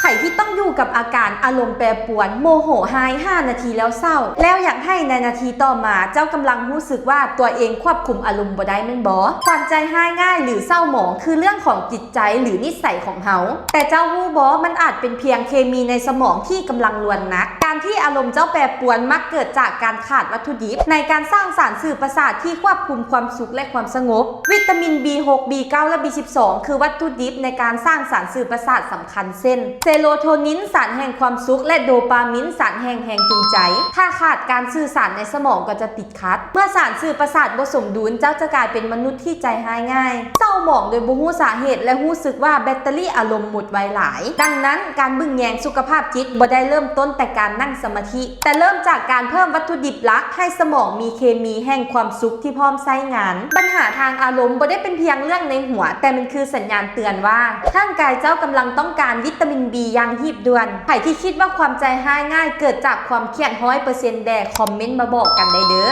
ໃຜທີ່ຕ້ອງຢູ່ກັບອາການອາລົມແປປວນ, ໂມໂຫຮ້າຍ ຫ້ານາທີແລ້ວເສົ້າ, ແລ້ວຢາກໄຫ້ໃນນາທີຕໍ່ມາ, ເຈົ້າກຳລັງຮູ້ສຶກວ່າຕົວເອງຄວບຄຸມອາລົມບໍ່ໄດ້ແມ່ນບໍ່? ຄວາມໃຈຮ້າຍງ່າຍ ຫຼື ເສົ້າໝອງ ຄືເລື່ອງຂອງຈິດໃຈ ຫຼື ນິໄສຂອງເຮົາ. ແຕ່ເຈົ້າຮູ້ບໍ່? ມັນອາດເປັນພຽງເຄມີໃນສະໝອງທີ່ກຳລັງລວນໜັກ. ການທີ່ອາລົມເຈົ້າແປປວນມັກເກີດຈາກການຂາດວັດຖຸດິບໃນການສ້າງສານສື່ປະສາດທີ່ຄວບຄຸມຄວາມສຸກ ແລະ ຄວາມສະຫງົບ. ວິຕາມິນ ບີຫົກ ບີເກົ້າ ແລະ ບີສິບສອງ ຄືວັດຖຸດິບໃນການສ້າງສານສື່ປະສາດສຳຄັນ ເຊັ່ນ ເຊໂຣໂທນິນ ສານແຫ່ງຄວາມສຸກ ແລະ ໂດປາມິນ ສານແຫ່ງແຮງຈູງໃຈ. ຖ້າຂາດການສື່ສານໃນສະໝອງກໍຈະຕິດຂັດ. ເມື່ອສານສື່ປະສາດບໍ່ສົມດຸນ, ເຈົ້າຈະກາຍເປັນມະນຸດທີ່ໃຈຮ້າຍງ່າຍ, ເສົ້າໝອງໂດຍບໍ່ຮູ້ສາເຫດ ແລະ ຮູ້ສຶກວ່າແບັດເຕີຣີອາລົມໝົດໄວຫຼາຍ. ດັ່ງນັ້ນ, ການເບິ່ງແຍງສຸຂະພາບຈິດບໍ່ໄດ້ເລີ່ມຕົ້ນແຕ່ການນັ່ງສະມາທິ, ແຕ່ເລີ່ມຈາກການເພີ່ມວັດຖຸດິບຫຼັກໃຫ້ສະໝອງມີເຄມີແຫ່ງຄວາມສຸກທີ່ພ້ອມໃຊ້ງານ. ບັນຫາທາງອາລົມບໍ່ໄດ້ເປັນພຽງເລື່ອງໃນຫົວ, ແຕ່ມັນຄືສັນຍານເຕືອນວ່າ ຮ່າງກາຍເຈົ້າກຳລັງຕ້ອງການວິຕາມິນ ບີ ຢ່າງຮີບດ່ວນ. ໃຜທີ່ຄິດວ່າຄວາມໃຈຮ້າຍງ່າຍເກີດຈາກຄວາມຄຽດຮ້ອຍເປີເຊັນແດ່, ຄອມເມັນມາບອກກັນໄດ້ເດີ້.